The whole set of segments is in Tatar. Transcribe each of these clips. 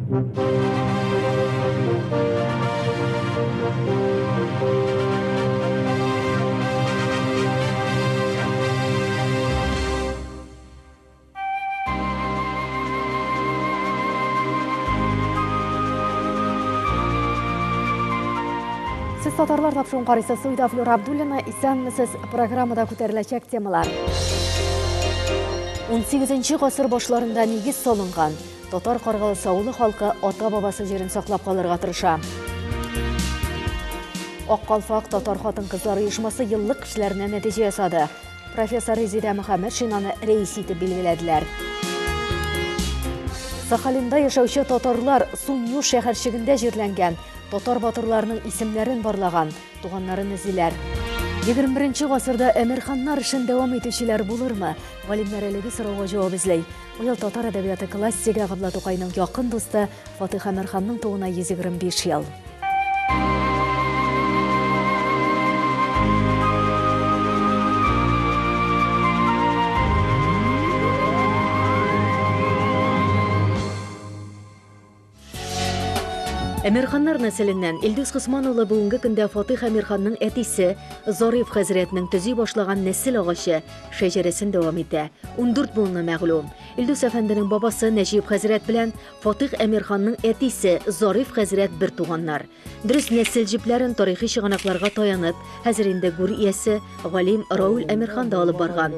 Сез татарлар тапшыруын карыйсыз. Студиядә Флюра Абдуллина. Исәнмесез. Программада күтәреләчәк темалар. 18 гасыр башларында нигез салынган Татар Каргалысы авылы халкы ата-бабасы җирен саклап калырга тырыша. Ак калфак татар хатын-кызлар оешмасы еллык эшләренә нәтиҗә ясады. Профессор Резидә Мөхәммәтшинаны рәис итеп билгеләделәр. Сахалинда яшәүче татарлар Сунью шәһәрчегендә җирләнгән татар батырларының исемнәрен барлаган, туганнарын эзлиләр. 21 гасырда Әмирханнар эшен дәвам итүчеләр булырмы? Галимнәр әлеге сорауга җавап эзли. Быел татар әдәбияты классигы Габдулла Тукайның якын дусты Фатих Әмирханның тууына 125 ел. Әмирханнар нәселеннән Илдус Госман улы бүгенге көндә Фатих Әмирханның әтисе Зариф хәзрәтнең төзи башлаган нәсел агачы шәҗәрәсен дәвам итә. 14 буыны мәгълүм. Илдус әфәнденең бабасы Нәҗип хәзрәт белән Фатих Әмирханның әтисе Зариф хәзрәт бер туганнар. Дөрес, нәсел җепләрен тарихи чыганакларга таянып, хәзер инде гүр иясе, галим Рауль Әмирхан да алып барган.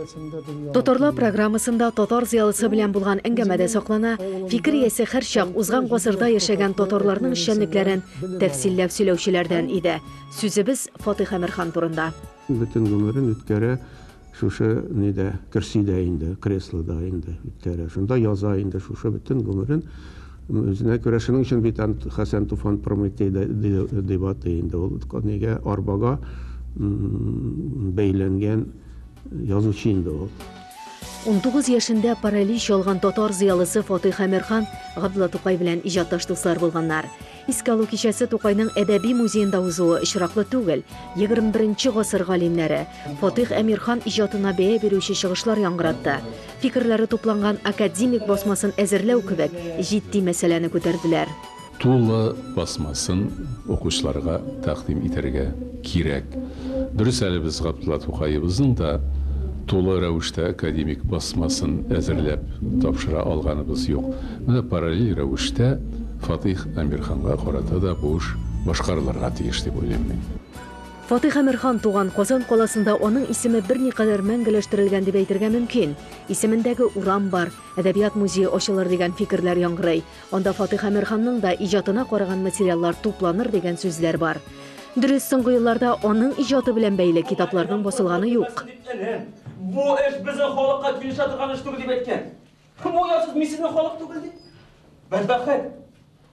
Татарлар программасында татар зыялысы белән булган әңгәмә дә саклана. Фикер иясе һәрчак узган гасырда яшәгән татарларның эшчәнлекләрен тәфсилләп сөйләүчеләрдән иде. Сүзебез Фатих Әмирхан турында. Бөтен гомерен үткәрә Шушы нидә, көрсидә инде, креслода инде үткәрә. Шунда яза инде шушы бөтен гомерен. Үзенә күрә шуның өчен бит Хәсән Туфан Прометей дип атый инде ул нигә арбага бәйләнгән язучы инде ул. 19 яшендә паралич алган татар зыялысы Фатыйх Әмирхан Габдулла Тукай белән иҗатташ дуслар булганнар. Искә алу кичәсе Тукайның әдәби музеенда узуы очраклы түгел. 21 гасыр галимнәре Фатыйх Әмирхан иҗатына бәя бирүче чыгышлар яңгыратты. Фикерләре тупланган академик басмасын әзерләү кебек җитди мәсьәләне күтәрделәр. Тулы басмасын укучыларга тәкъдим итәргә кирәк. Дөрес, әле без Габдулла Тукаебызның да тулы рәвештә академик басмасын әзерләп тапшыра алганыбыз юк. Менә параллель рәвештә Фатыйх Әмирханга карата да бу эш башкарылырга тиеш дип уйлыйм мин. Фатыйх Әмирхан туган Казан каласында аның исеме берникадәр мәңгеләштерелгән дип әйтергә мөмкин. Исемендәге урам бар, әдәбият музее ачылыр дигән фикерләр яңгырый. Анда Фатыйх Әмирханның да иҗатына караган материаллар тупланыр дигән сүзләр бар. Дөрес, соңгы елларда аның иҗаты белән бәйле китапларның басылганы юк. Бу эш безнең халыкка килешә торган эш түгел дип әйткән. Кем оятсыз, мин сезнең халык түгел дип. Бәдбәхет!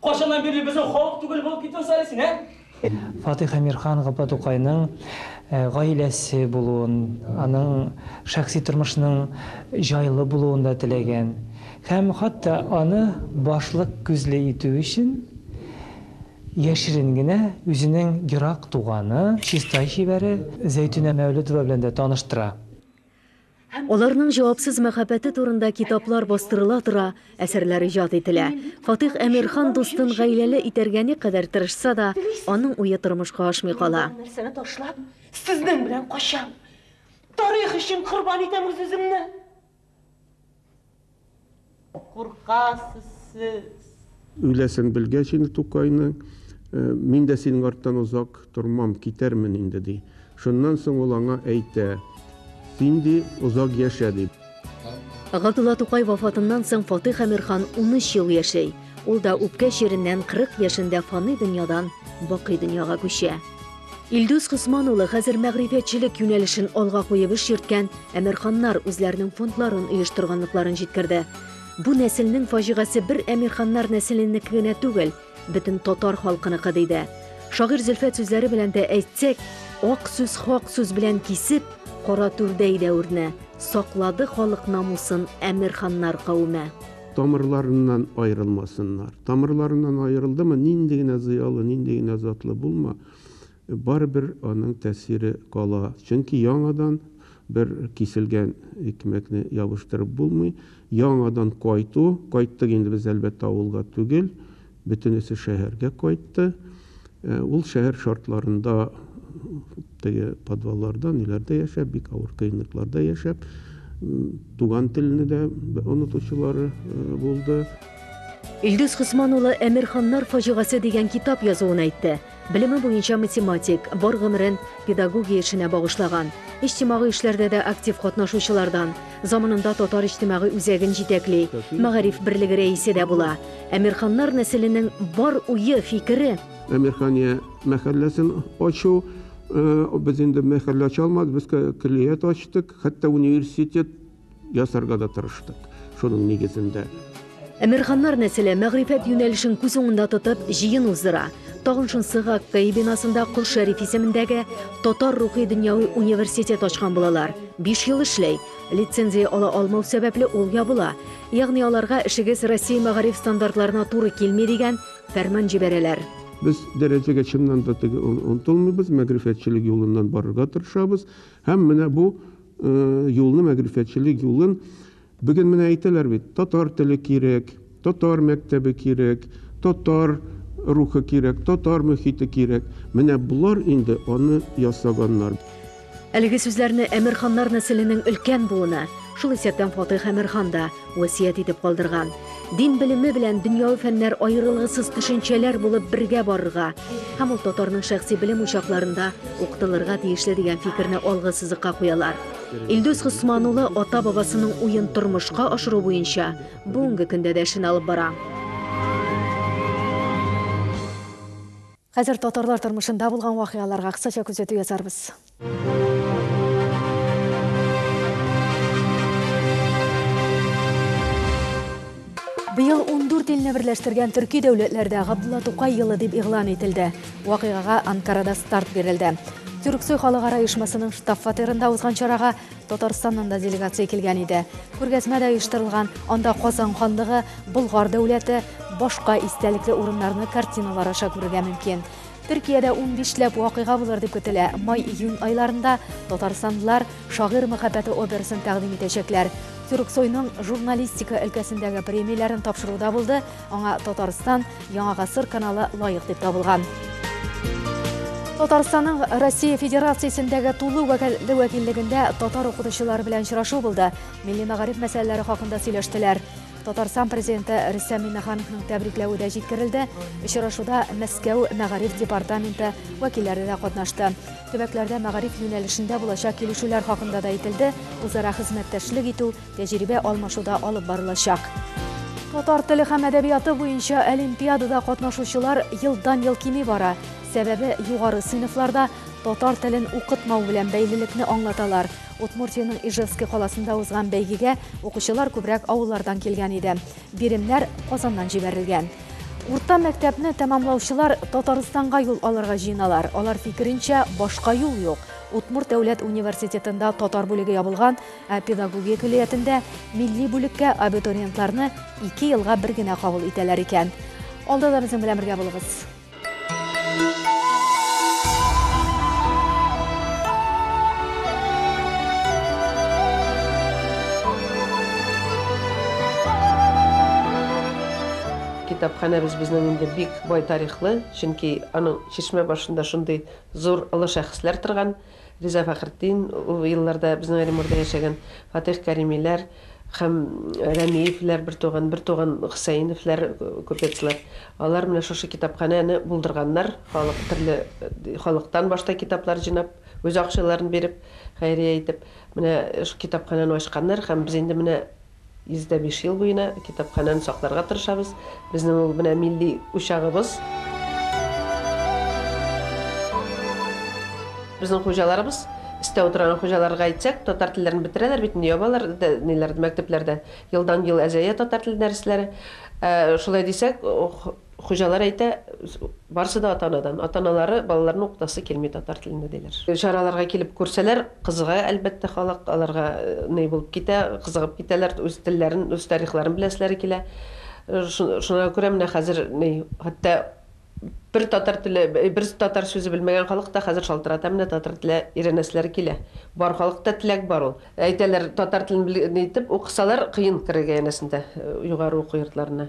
Кайчаннан бирле безнең халык түгел булып киттең соң әле син, ә? Фатих Әмирхан Габдулла Тукайның гаиләсе булуын, аның шәхси тормышының җайлы булуын да теләгән. Һәм хәтта аны башлык күзле итү өчен яшерен генә үзенең ерак туганы, Чистай чибәре Зәйтүнә Мәүлетова белән дә таныштыра. Аларның җавапсыз мәхәббәте турында китаплар бастырыла тора, әсәрләр иҗат ителә. Фатих Әмирхан дустын гаиләле итәргә никадәр тырышса да, аның уе тормышка ашмый кала. Нәрсәне ташлап, сезнең белән качам. Тарих өчен корбан итәм үз-үземне. Куркасыз сез. Үләсен белгәч инде Тукайның, Мин дә синең арттан озак тормам, китәрмен инде, ди. Шуннан соң ул аңа әйтә, Син, ди, озак яшә, ди. Габдулла Тукай вафатыннан соң Фатыйх Әмирхан 13 ел яши. Ул да үпкә чиреннән 40 яшендә фани дөньядан бакый дөньяга күчә. Илдус Госман улы хәзер мәгърифәтчелек юнәлешен алга куеп эш йөрткән Әмирханнар үзләренең фондларын оештырганлыкларын җиткерде. Бу нәселнең фаҗигасе бер Әмирханнар нәселенеке генә түгел, бөтен татар халкыныкы, диде. Шагыйрь Зөлфәт сүзләре белән дә әйтсәк, ак сүз хак сүз белән кисеп, кара түрдәй дәверне саклады халык намусын Әмирханнар кавеме. Тамырларыннан аерылмасыннар. Тамырларыннан аерылдымы, нинди генә зыялы, нинди генә затлы булма, барыбер аның тәэсире кала. Чөнки яңадан бер киселгән икмәкне ябыштырып булмый. Яңадан кайту, кайттык инде без, әлбәттә, авылга түгел. Бөтенесе шәһәргә кайтты. Ул шәһәр шартларында теге подвалларда, ниләрдә яшәп, бик авыр кыенлыкларда яшәп, туган телне дә онытучылары булды. Илдус Госман улы Әмирханнар фаҗигасе дигән китап язуын әйтте. Белеме буенча математик, бар гомерен педагогия эшенә багышлаган. Иҗтимагый эшләрдә дә актив катнашучылардан. Заманында Татар иҗтимагый үзәген җитәкли, Мәгариф берлеге рәисе дә була. Әмирханнар нәселенең бар уе, фикере. Әмирхания мәхәлләсен ачу, без инде мәхәллә ача алмадык, без көллият ачтык, хәтта университет ясарга да тырыштык шуның нигезендә. Әмирханнар нәселе мәгърифәт юнәлешен күз уңында тотып җыен уздыра. Тагын шунысы ГКИ бинасында Кол Шәриф исемендәге Татар рухи дөньяви университет ачкан булалар. 5 ел эшләй. Лицензия ала алмау сәбәпле ул ябыла. Ягъни аларга эшегез Россия мәгариф стандартларына туры килми дигән фәрман җибәрәләр. Без дәрәҗәгә чыннан да теге омтылмыйбыз, мәгърифәтчелек юлыннан барырга тырышабыз. Һәм менә бу юлны, мәгърифәтчелек юлын бүген менә әйтәләр бит, татар теле кирәк, татар мәктәбе кирәк, татар рухы кирәк, татар мөхите кирәк. Менә болар инде аны ясаганнар. Әлеге сүзләрне Әмирханнар нәселенең өлкән буыны, шул исәптән Фатыйх Әмирхан да васыять итеп калдырган. Дин белеме белән дөньяви фәннәр аерылгысыз төшенчәләр булып бергә барырга һәм ул татарның шәхси белем учакларында укытылырга тиешле дигән фикерне алгы сызыкка куялар. Илдус Госман улы ата-бабасының уен тормышка ашыру буенча бүгенге көндә дә эшен алып бара. Хәзер татарлар тормышында булган вакыйгаларга кыскача күзәтү ясарбыз. Быел 14 илне берләштергән төрки дәүләтләрдә Габдулла Тукай елы дип игълан ителде. Вакыйгага Анкарада старт бирелде. Тюрксой халыкара оешмасының штаб-фатирында узган чарага Татарстаннан да делегация килгән иде. Күргәзмә дә оештырылган, анда Казан ханлыгы, Болгар дәүләте, башка истәлекле урыннарны картиналар аша күрергә мөмкин. Төркиядә 15ләп вакыйга булыр дип көтелә. Май-июнь айларында татарстанлылар Шагыйрь мәхәббәте операсын тәкъдим итәчәкләр. Тюрксойның журналистика өлкәсендәге премияләрен тапшыруда булды. Аңа Татарстан Яңа гасыр каналы лаек дип табылган. Татарстанның Россия Федерациясендәге тулы вәкаләтле вәкиллегендә татар укытучылары белән очрашу булды. Милли мәгариф мәсьәләләре хакында сөйләштеләр. Татарстан президенты Рөстәм Миңнехановның тәбрикләве дә җиткерелде. Очрашуда Мәскәү мәгариф департаменты вәкилләре дә катнашты. Төбәкләрдә мәгариф юнәлешендә булачак килешүләр хакында да әйтелде. Үзара хезмәттәшлек итү, тәҗрибә алмашу да алып барылачак. Татар теле һәм әдәбияты буенча олимпиадада катнашучылар елдан-ел кими бара. Сәбәбе югары сыйныфларда татар телен укытмау белән бәйлелекне аңлаталар. Удмуртиянең Ижевский каласында узган бәйгегә укучылар күбрәк авыллардан килгән иде. Биремнәр Казаннан җибәрелгән. Урта мәктәпне тәмамлаучылар Татарстанга юл алырга җыеналар. Алар фикеренчә, башка юл юк. Удмурт дәүләт университетында татар бүлеге ябылган, ә педагогия көллиятендә милли бүлеккә абитуриентларны 2 елга бер генә кабул итәләр икән. Алда да безнең белән бергә булыгыз. Китапханәбез безнең инде бик бай тарихлы, чөнки аның чишмә башында шундый зур олы шәхесләр торган. Риза Фәхретдин ул елларда безнең Оренбургда яшәгән, Фатих Кәримиләр һәм Рәмиевләр, бер туган Хөсәеновләр, купецлар. Алар менә шушы китапханәне булдырганнар, халык төрле халыктан башта китаплар җыйнап, үз акчаларын биреп, хәйрия итеп, менә шул китапханәне ачканнар һәм без инде менә 105 ел буена китапханәне сакларга тырышабыз. Безнең ул менә милли учагыбыз. Безнең хуҗаларыбыз, өстә утырган хуҗаларга әйтсәк, татар телләрен бетерәләр бит, инде ябалар ниләрдә, мәктәпләрдә. Елдан ел әзәя татар теле дәресләре. Шулай дисәк, хуҗалар әйтә, барысы да ата-анадан. Ата-аналары балаларны укытасы килми татар телендә диләр. Чараларга килеп күрсәләр, кызыга әлбәттә халык, аларга ни булып китә, кызыгып китәләр, үз телләрен, үз тарихларын беләселәре килә. Шуңа күрә менә хәзер ни, хәтта бер татар теле, бер татар сүзе белмәгән халык та хәзер шалтырата, менә татар теле өйрәнәселәре килә. Бар халыкта теләк бар ул. Әйтәләр, татар телен итеп укысалар, кыен керергә янәсендә югары уку йортларына.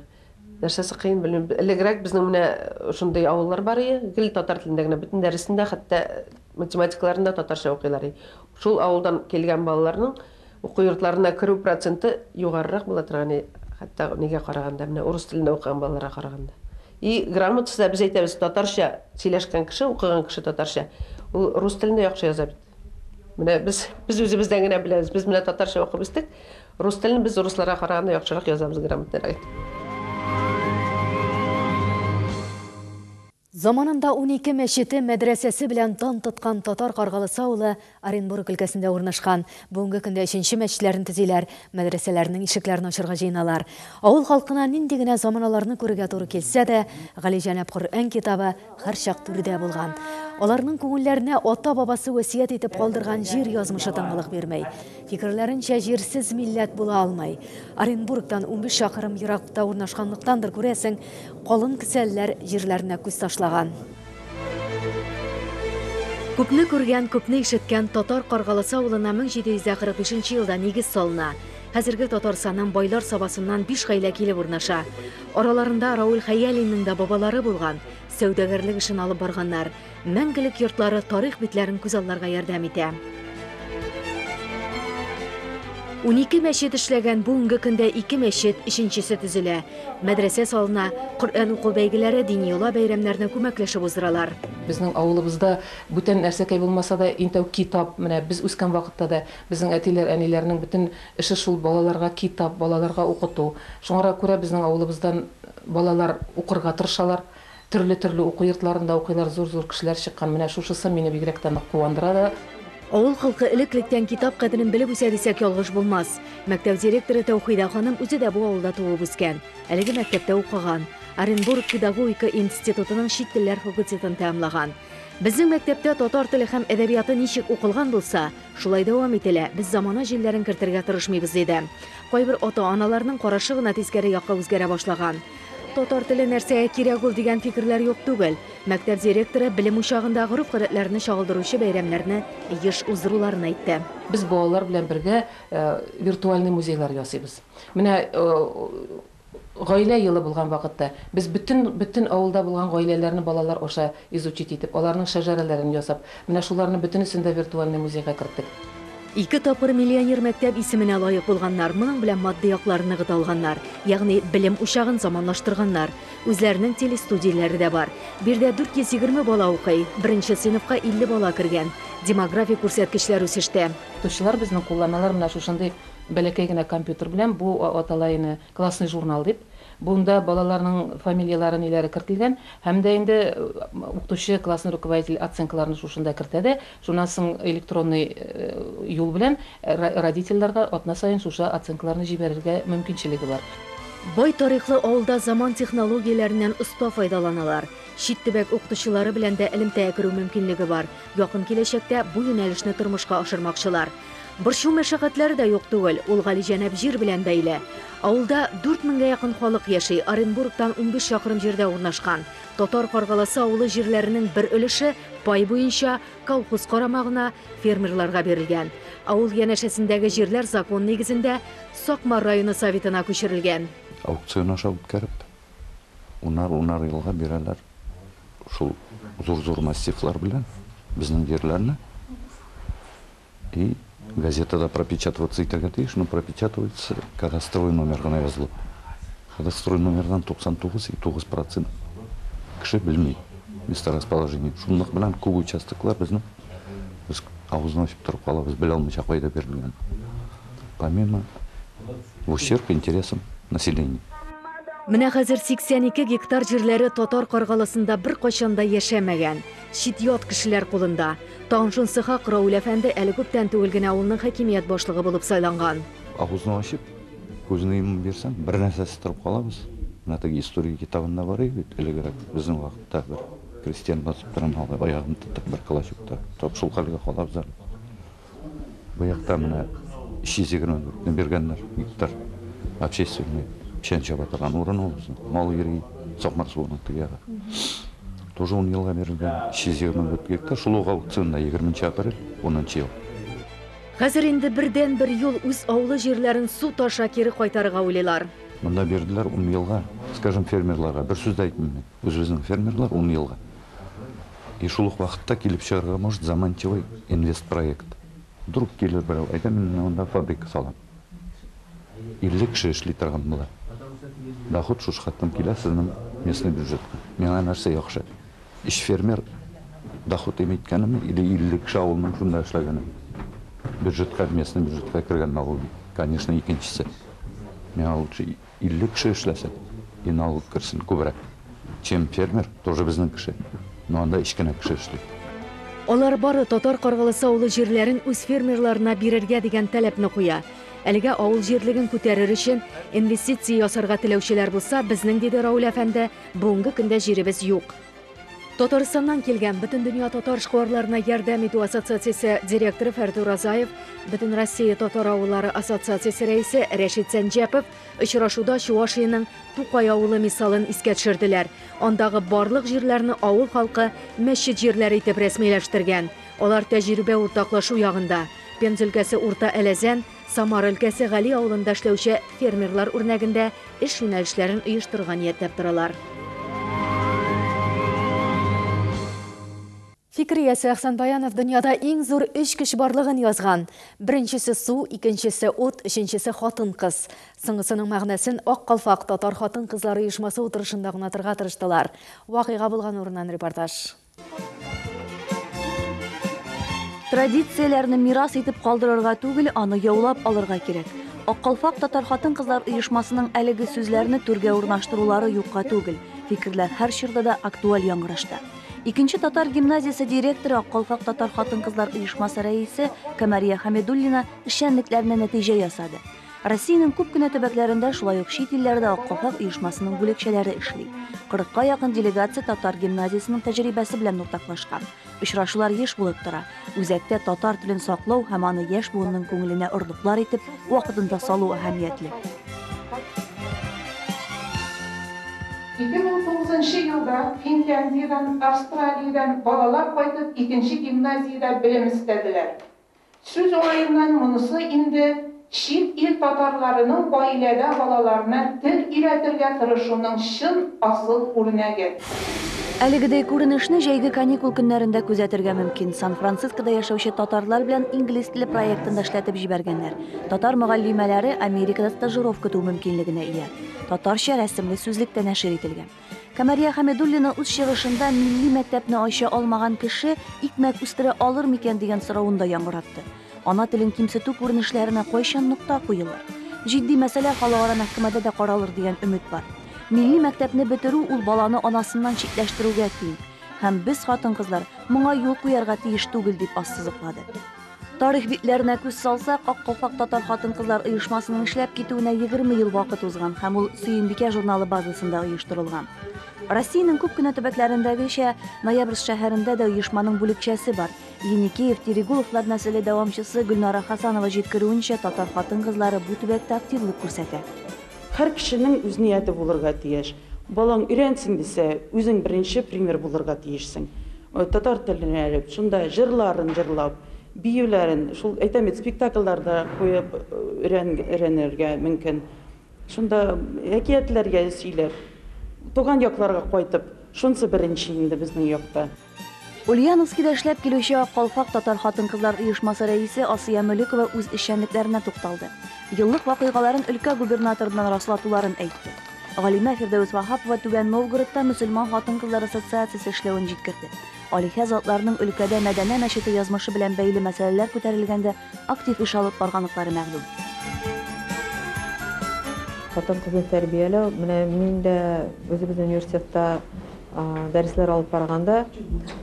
Нәрсәсе кыен, белмим. Элегрәк безнең менә шундый авыллар бар иде, гел татар телендә генә, бөтен дәресен дә, хәтта математикаларын да татарча укыйлар иде. Шул авылдан килгән балаларның уку йортларына керү проценты югарырак була торган иде, хәтта нигә караганда, менә урыс телендә укыган балаларга караганда. И грамотасы да, без әйтәбез, татарча сөйләшкән кеше, укыган кеше татарча, ул рус телендә яхшы яза бит. Менә без, без үзебездән генә беләбез. Без менә татарча укып үстек. Рус телен без урысларга караганда яхшырак язабыз грамотнырак итеп. Заманында 12 мәчете, мәдрәсәсе белән дан тоткан Татар Каргалысы авылы Оренбург өлкәсендә урнашкан. Бүгенге көндә өченче мәчетләрен төзиләр, мәдрәсәләрнең ишекләрен ачарга җыеналар. Авыл халкына нинди генә заманаларны күрергә туры килсә дә, Галиҗәнәп Коръән китабы һәрчак түрдә булган. Аларның күңелләренә ата-бабасы васыять итеп калдырган җир язмышы тынгылык бирмәй. Фикерләренчә, җирсез милләт була алмый. Оренбургтан 15 чакрым еракта урнашканлыктандыр, күрәсең, калын кесәлләр җирләренә күз ташлаган. Күпне күргән, күпне ишеткән Татар Каргалысы авылына 1745 елда нигез салына. Хәзерге Татарстанның Байлар Сабасыннан 5 гаилә килеп урнаша. Араларында Рауль Хәялинның да бабалары булган, сәүдәгәрлек эшен алып барганнар. Мәңгелек йортлары тарих битләрен күзалларга ярдәм итә. 12 мәчет эшләгән, бүгенге көндә 2 мәчет, өченчесе төзелә. Мәдрәсә салына, Коръән уку бәйгеләре, дини йола бәйрәмнәрне күмәкләшеп уздыралар. Безнең авылыбызда бүтән нәрсәкәй булмаса да, иң тәү китап, менә без үскән вакытта да безнең әтиләр, әниләрнең бөтен эше шул балаларга китап, балаларга укыту. Шуңа күрә безнең авылыбыздан балалар укырга тырышалар. Төрле-төрле уку йортларында укыйлар, зур-зур кешеләр чыккан. Менә шушысы мине бигрәк тә нык куандыра да. Авыл халкы элек-электән китап кадерен белеп үсә дисәк ялгыш булмас. Мәктәп директоры Тәүхидә ханым үзе дә бу авылда туып үскән. Әлеге мәктәптә укыган. Оренбург педагогика институтының чит телләр факультетын тәмамлаган. Безнең мәктәптә татар теле һәм әдәбияты ничек укылган булса, шулай дәвам ителә. Без замана җилләрен кертергә тырышмыйбыз, диде. Кайбер ата-аналарның карашы гына тискәре якка үзгәрә башлаган. Татар теле нәрсәгә кирәк ул дигән фикерләр юк түгел. Мәктәп директоры белем учагында гореф-гадәтләрне чагылдыручы бәйрәмнәрне еш уздыруларын әйтте. Без балалар белән бергә виртуальный музейлар ясыйбыз. Менә гаилә елы булган вакытта без бөтен авылда булган гаиләләрне балалар аша изучить итеп, аларның шәҗәрәләрен ясап, менә шуларны бөтенесен дә виртуальный музейга керттек. 2 тапкыр миллионер мәктәп исеменә лаек булганнар, моның белән матди якларын ныгыта алганнар, ягъни белем учагын заманлаштырганнар. Үзләренең телестудияләре дә бар. Биредә 420 бала укый, беренче сыйныфка 50 бала кергән. Демографик күрсәткечләр үсештә. Укытучылар безнең кулланалар менә шушындый бәләкәй генә компьютер белән, бу атала инде классный журнал дип. Бунда балаларның фамилияләре ниләре кертелгән, һәм дә инде укытучы, классный руководитель оценкаларын шушында кертә дә, шуннан соң электронный юл белән родительләргә атна саен шушы оценкаларны җибәрергә мөмкинчелеге бар. Бай тарихлы авылда заман технологияләреннән оста файдаланалар. Чит төбәк укытучылары белән дә элемтәгә керү мөмкинлеге бар. Якын киләчәктә бу юнәлешне тормышка ашырмакчылар. Борчу мәшәкатьләре дә юк түгел, ул галиҗәнәп җир белән бәйле. Авылда 4000гә якын халык яши, Оренбургтан 15 чакрым җирдә урнашкан. Татар Каргаласы авылы җирләренең бер өлеше пай буенча колхоз карамагына фермерларга бирелгән. Авыл янәшәсендәге җирләр закон нигезендә Сакмар районы советына күчерелгән. Аукцион аша үткәреп, унар-унар елга бирәләр шул зур-зур массивлар белән безнең җирләрне. И газетада пропечатываться итәргә тиеш, но пропечатывается кадастровый номер гына язылып. Кадастровый номердан 99,9% кеше белми месторасположение. Шунлык белән күп участоклар безнең без авызны ачып торып калабыз, белә алмыйча кайда бирелгән. Помимо в ущерб интересам населения. Менә хәзер 82 гектар җирләре Татар Каргалысында бер кайчан да яшәмәгән, чит-ят кешеләр кулында. Тагын шунысы хак, Рауль әфәнде әле күптән түгел генә авылның хакимият башлыгы булып сайланган. Авызны ачып, күзне йомып бирсәң, бер нәрсәсез торып калабыз. Менә теге история китабында бар иде бит, элегрәк безнең вакытта бер крестьян басып тора, малай аягын тотып бер клочокта. Тап шул хәлгә калабыз әле. Бу якта менә 324 биргәннәр гектар общественный печән чаба торган урын ул безнең. Мал йөри, Сакмар суының теге ягы. Тоже 10 елга бирелгән 324 гектар, шул ук аукционда 20 апрель, 10 ел. Хәзер инде бердән-бер юл үз авылы җирләрен су таша кире кайтарырга уйлыйлар. Монда бирделәр 10 елга. Скажем, фермерларга бер сүз дә әйтмим мин. Үзебезнең фермерлар 10 елга. И шул ук вакытта килеп чыгарга может заманчивый инвестпроект. Вдруг килер берәү, әйтә, мин менә монда фабрика салам. 50 кеше эшли торган була. Доход шушы хаттан килә сезнең местный бюджетка. Миңа нәрсә яхшы? Өч фермер доход имиткәнеме или 50 кеше авылның шунда эшләгәнеме? Бюджетка, местный бюджетка кергән налог. Конечно, икенчесе. Миңа лучше 50 кеше эшләсә и налог керсен күбрәк, чем фермер, тоже безнең кеше. Но анда өч кенә кеше эшли. Алар бары Татар Каргалысы авылы җирләрен үз фермерларына бирергә дигән таләпне куя. Әлегә авыл җирлеген күтәрер өчен инвестиция ясарга теләүчеләр булса, безнең, диде Рауль әфәнде, бүгенге көндә җиребез юк. Татарстаннан килгән Бөтендөнья татар эшкуарларына ярдәм итү ассоциациясе директоры Фәрдүр Разаев, Бөтенроссия татар авыллары ассоциациясе рәисе Рәшит Сәнҗәпов очрашуда Чувашиянең Тукай авылы мисалын искә төшерделәр. Андагы барлык җирләрне авыл халкы мәчет җирләре итеп рәсмиләштергән. Алар тәҗрибә уртаклашу ягында. Пенза өлкәсе Урта Әләзән, Самара өлкәсе Гали авылында эшләүче фермерлар үрнәгендә эш юнәлешләрен оештырырга ниятләп торалар. Фикер иясе Әхсән Баянов дөньяда иң зур өч көч барлыгын язган. Беренчесе су, икенчесе ут, өченчесе хатын-кыз. Соңгысының мәгънәсен Ак калфак татар хатын-кызлары оешмасы утырышында аңлатырга тырыштылар. Вакыйга булган урыннан репортаж. Традицияләрне мирас итеп калдырырга түгел, аны яулап алырга кирәк. Ак калфак татар хатын-кызлар оешмасының әлеге сүзләрне түргә урнаштырулары юкка түгел. Фикерләр һәр чорда да актуаль яңгырашта. Икенче татар гимназиясе директоры Ак калфак татар хатын-кызлар оешмасы рәисе Камәрия Хамидуллина эшчәнлекләренә нәтиҗә ясады. Россиянең күп кенә төбәкләрендә, шулай ук чит илләрдә Ак калфак оешмасының бүлекчәләре эшли. 40-ка якын делегация татар гимназиясенең тәҗрибәсе белән уртаклашкан. Очрашулар еш булып тора. Үзәктә татар телен саклау һәм аны яшь буынның күңеленә орлыклар итеп вакытында салу әһәмиятле. 2009 елда Финляндиядән, Австралиядән балалар кайтып икенче гимназиядә белем эстәделәр. Сүз уңаеннан монысы инде чит ил татарларының гаиләдә балаларына тел өйрәтергә тырышуның чын асыл үрнәге. Әлегедәй күренешне җәйге каникул көннәрендә күзәтергә мөмкин. Сан-Францискода яшәүче татарлар белән инглиз теле проектын да эшләтеп җибәргәннәр. Татар мөгаллимәләре Америкада стажировка үтү мөмкинлегенә ия. Татарча рәсемле сүзлек тә нәшир ителгән. Камәрия Хамидуллина үз чыгышында милли мәктәпне ача алмаган кеше икмәк үстерә алыр микән дигән соравын да яңгыратты. Ана телен кимсетү күренешләренә кайчан нокта куелыр? Җитди мәсьәлә халыкара мәхкәмәдә дә каралыр дигән өмет бар. Милли мәктәпне бетерү ул баланы анасыннан читләштерүгә тиң. Һәм без хатын-кызлар моңа юл куярга тиеш түгел дип ассызыклады. Тарих битләренә күз салсак, Ак калфак татар хатын-кызлар оешмасының эшләп китүенә 20 ел вакыт узган һәм ул Сөембикә журналы базасында оештырылган. Россиянең күп кенә төбәкләрендәгечә, Ноябрьск шәһәрендә дә оешманың бүлекчәсе бар. Еникеев, Терегуловлар нәселе дәвамчысы Гөлнара Хасанова җиткерүенчә, татар хатын-кызлары бу төбәктә активлык күрсәтә. Һәр кешенең үз нияте булырга тиеш. Балаң өйрәнсен дисә, үзең беренче пример булырга тиешсең. Татар телен өйрәнеп, шунда җырларын җырлап, биюләрен, шул әйтәм бит, спектакльләрдә куеп өйрәнергә мөмкин. Шунда әкиятләргә сөйләп, туган якларга кайтып, шунысы беренче инде безнең якта. Ульяновскида эшләп килүче Ак калфак татар хатын-кызлар оешмасы рәисе Асия Мөлекова үз эшчәнлекләренә тукталды. Еллык вакыйгаларын өлкә губернаторыннан раслатуларын әйтте. Галимә Фирдәүс Ваһапова Түбән Новгородта мөселман хатын-кызлар ассоциациясе эшләвен җиткерде. Алиһә затларының өлкәдә Мәдәнә мәчете язмышы белән бәйле мәсьәләләр күтәрелгәндә актив эш алып барганлыклары мәгълүм. Хатын-кызны тәрбияләү, менә мин дә үзебезнең университетта дәресләр алып барганда,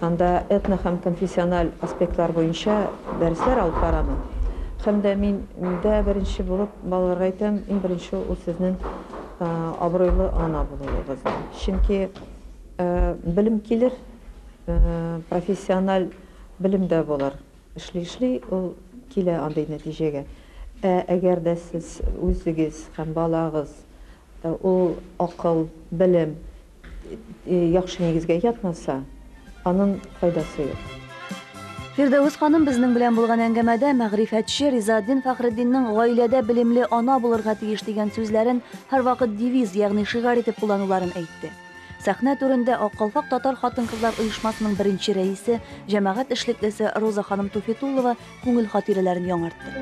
анда этно һәм конфессиональ аспектлар буенча дәресләр алып барамын. Һәм дә мин дә беренче булып балаларга әйтәм, иң беренче ул сезнең абруйлы ана булуыгыз. Чөнки белем килер, профессиональ белем дә булыр. Эшли-эшли ул килә андый нәтиҗәгә. Ә әгәр дә сез үзегез һәм балагыз ул акыл, белем яхшы нигезгә ятмаса, аның файдасы юк. Фирдәвес ханым безнең белән булган әңгәмәдә мәгърифәтче Ризаэддин Фәхретдиннең гаиләдә белемле ана булырга тиеш дигән сүзләрен һәрвакыт девиз, ягъни шигарь итеп куллануларын әйтте. Сәхнә түрендә Ак калфак татар хатын-кызлар оешмасының беренче рәисе, җәмәгать эшлеклесе Роза ханым Туфитуллова күңел хатирәләрен яңартты.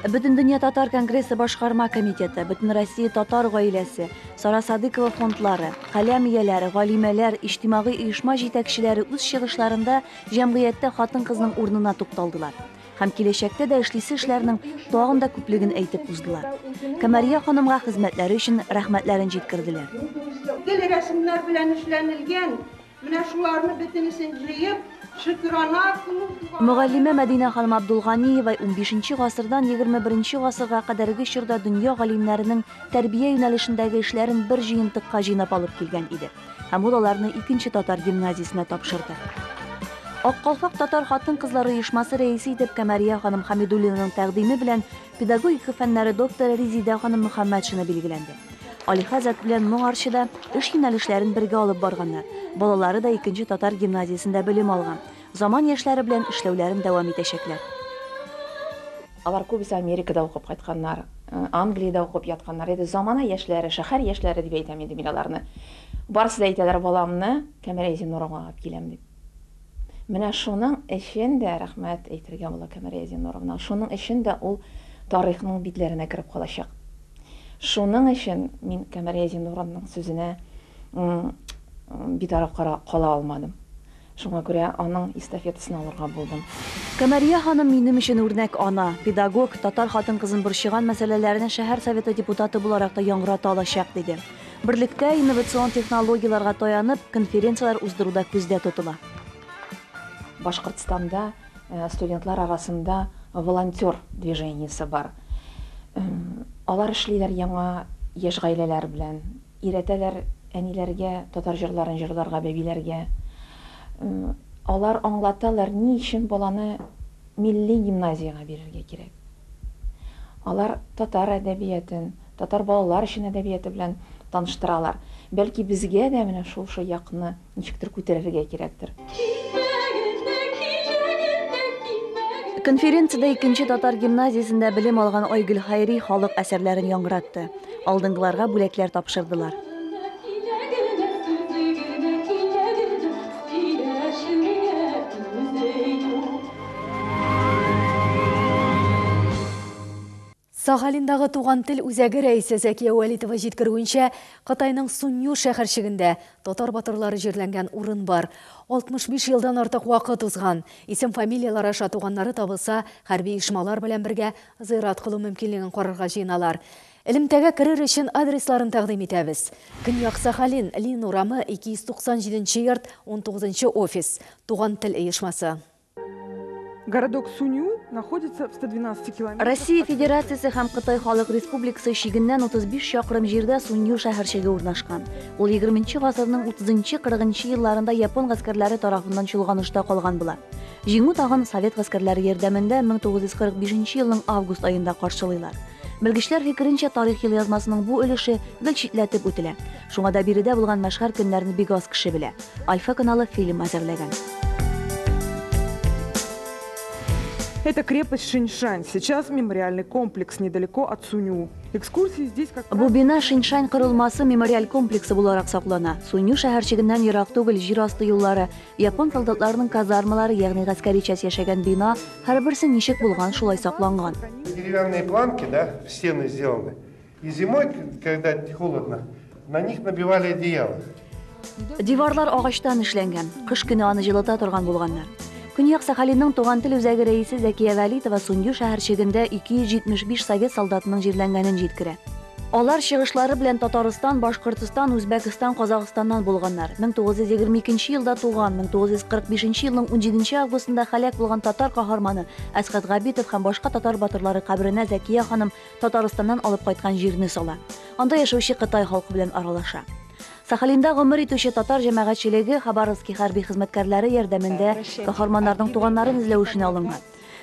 Бөтендөнья татар конгрессы башкарма комитеты, Бөтенроссия татар гаиләсе, Сара Садыкова фондлары, каләм ияләре, галимәләр, иҗтимагый оешма җитәкчеләре үз чыгышларында җәмгыятьтә хатын-кызның урынына тукталдылар һәм киләчәктә дә эшлисе эшләрнең тагын да күплеген әйтеп уздылар. Камәрия ханымга хезмәтләре өчен рәхмәтләрен җиткерделәр. Гел рәсемнәр белән эшләнелгән, менә шуларны бөтенесен җыеп, шөкерана кылу. Мөгаллимә Мәдинә ханым Абдулганиева унбишенче гасырдан 21 гасырга кадәрге чорда дөнья галимнәренең тәрбия юнәлешендәге эшләрен бер җыентыкка җыйнап алып килгән иде. Һәм ул аларны икенче татар гимназиясенә тапшырды. Ак калфак татар хатын-кызлары оешмасы рәисе итеп Камәрия ханым Хәмидуллинаның тәкъдиме белән педагогика фәннәре докторы Резидә ханым Мөхәммәтшина билгеләнде. Али хәзрәт белән моңарчы да эш юнәлешләрен бергә алып барганнар. Балалары да икенче татар гимназиясендә белем алган. Заман яшьләре белән эшләүләрен дәвам итәчәкләр. Алар күбесе Америкада укып кайтканнар, Англиядә укып ятканнар иде. Замана яшьләре, шәһәр яшьләре дип әйтәм инде мин аларны. Барысы да әйтәләр, баламны Камәрия Зиннуровнага алып киләм дип. Менә шуның өчен дә рәхмәт әйтергә була Камәрия Зиннуровнага. Шуның өчен дә ул тарихның битләренә кереп калачак. Шуның өчен мин Камәрия Зиннуровнаның сүзенә битараф кала алмадым. Шуңа күрә аның эстафетасын алырга булдым. Камәрия ханым минем өчен үрнәк ана, педагог, татар хатын-кызын борчыган мәсьәләләрне шәһәр советы депутаты буларак та яңгырата алачак, диде. Берлектә инновацион технологияләргә таянып, конференцияләр уздыру да күздә тотыла. Башкортстанда студентлар арасында волонтер движениесе бар. Алар эшлиләр яңа яшь гаиләләр белән, өйрәтәләр әниләргә татар җырларын җырларга, бәбиләргә. Алар аңлаталар, ни өчен баланы милли гимназиягә бирергә кирәк. Алар татар әдәбиятын, татар балалар өчен әдәбияты белән таныштыралар. Бәлки безгә дә менә шушы якны ничектер күтәрергә кирәктер. Конференциядә икенче татар гимназиясендә белем алган Айгөл Хайри халык әсәрләрен яңгыратты. Алдынгыларга бүләкләр тапшырдылар. Сахалиндагы туган тел үзәге рәисе Зәкия Вәлитова җиткерүенчә, Кытайның Сунью шәһәрчегендә татар батырлары җирләнгән урын бар. 65 елдан артык вакыт узган. Исем-фамилияләр аша туганнары табылса, хәрби оешмалар белән бергә зыярат кылу мөмкинлеген карарга җыеналар. Элемтәгә керер өчен адресларын тәкъдим итәбез. Көньяк Сахалин, Лин урамы, 297 нче йорт, 19 нчы офис. Туган тел оешмасы. Городок Суню находится в 112 километрах. Россия Федерациясе һәм Кытай Халык Республикасы чигеннән 35 чакрым җирдә Сунью шәһәрчеге урнашкан. Ул 20 нче гасырның 30-40 нчы елларында япон гаскәрләре тарафыннан чолганышта калган була. Җиңү тагын совет гаскәрләре ярдәмендә 1945 нче елның август аенда каршылыйлар. Белгечләр фикеренчә, тарих елъязмасының бу өлеше гел читләтеп үтелә. Шуңа да биредә булган мәшһәр көннәрне бик аз кеше белә. Альфа каналы фильм әзерләгән. Это крепость Шиньшань. Сейчас мемориальный комплекс недалеко от Суню. Экскурсии здесь как Бу бина Шиньшань корылмасы мемориаль комплексы буларак саклана. Суню шәһәрчегеннән ерак түгел җир асты юллары, япон солдатларының казармалары, ягъни гаскәри часть яшәгән бина, һәрберсе ничек булган, шулай сакланган. Деревянные планки, да, в стены сделаны. И зимой, когда холодно, на них набивали одеяло. Диварлар агачтан эшләнгән. Кыш көне аны җылыта торган булганнар. Көньяк Сахалинның туган тел үзәге рәисе Зәкия Вәлитова Сунью шәһәрчегендә 275 совет солдатының җирләнгәнен җиткерә. Алар чыгышлары белән Татарстан, Башкортстан, Үзбәкстан, Казахстаннан булганнар. 1922 елда туган, 1945 елның 17 августында һәлак булган татар каһарманы Әсхәт Габитов һәм башка татар батырлары каберенә Зәкия ханым Татарстаннан алып кайткан җирне сала. Анда яшәүче Кытай халкы белән аралаша. Сахалинда гомер итүче татар җәмәгатьчелеге Хабаровски хәрби хезмәткәрләре ярдәмендә каһарманнарның туганнарын эзләү эшенә алынган.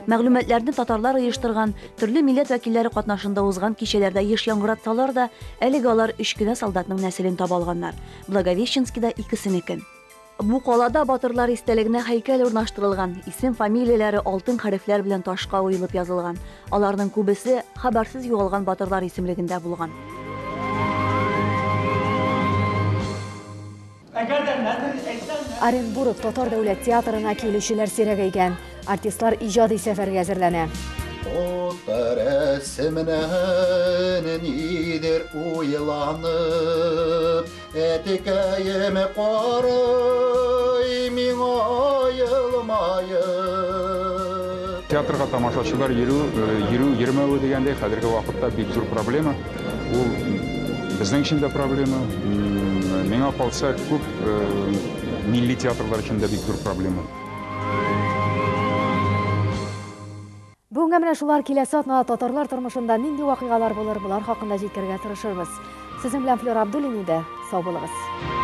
Мәгълүматларны татарлар оештырган, төрле милләт вәкилләре катнашында узган кичәләрдә еш яңгыратсалар да, әлегә алар өч кенә солдатның нәселен таба алганнар. Благовещенскида икесенекен. Бу калада батырлар истәлегенә һәйкәл урнаштырылган, исем-фамилияләре алтын хәрефләр белән ташка уелып язылган. Аларның күбесе хәбәрсез югалган батырлар исемлегендә булган. Оренбург татар дәүләт театрына килүчеләр сирәгәйгән. Артистлар иҗади сәфәргә әзерләнә. Фото рәсеменнән нидер уйланып, Әтекәем карый миңа елмаеп. Театрга тамашачылар йөрү, йөрү, йөрмәве дигәндәй, хәзерге вакытта бик зур проблема. Ул безнең өчен дә проблема. Миңа калса, күп милли театрлар өчен дә бик зур проблема. Бүгенгә менә шулар. Киләсе атнада татарлар тормышында нинди вакыйгалар булыр, болар хакында җиткерергә тырышырбыз. Сезнең белән Флера Абдуллин иде. Сау булыгыз.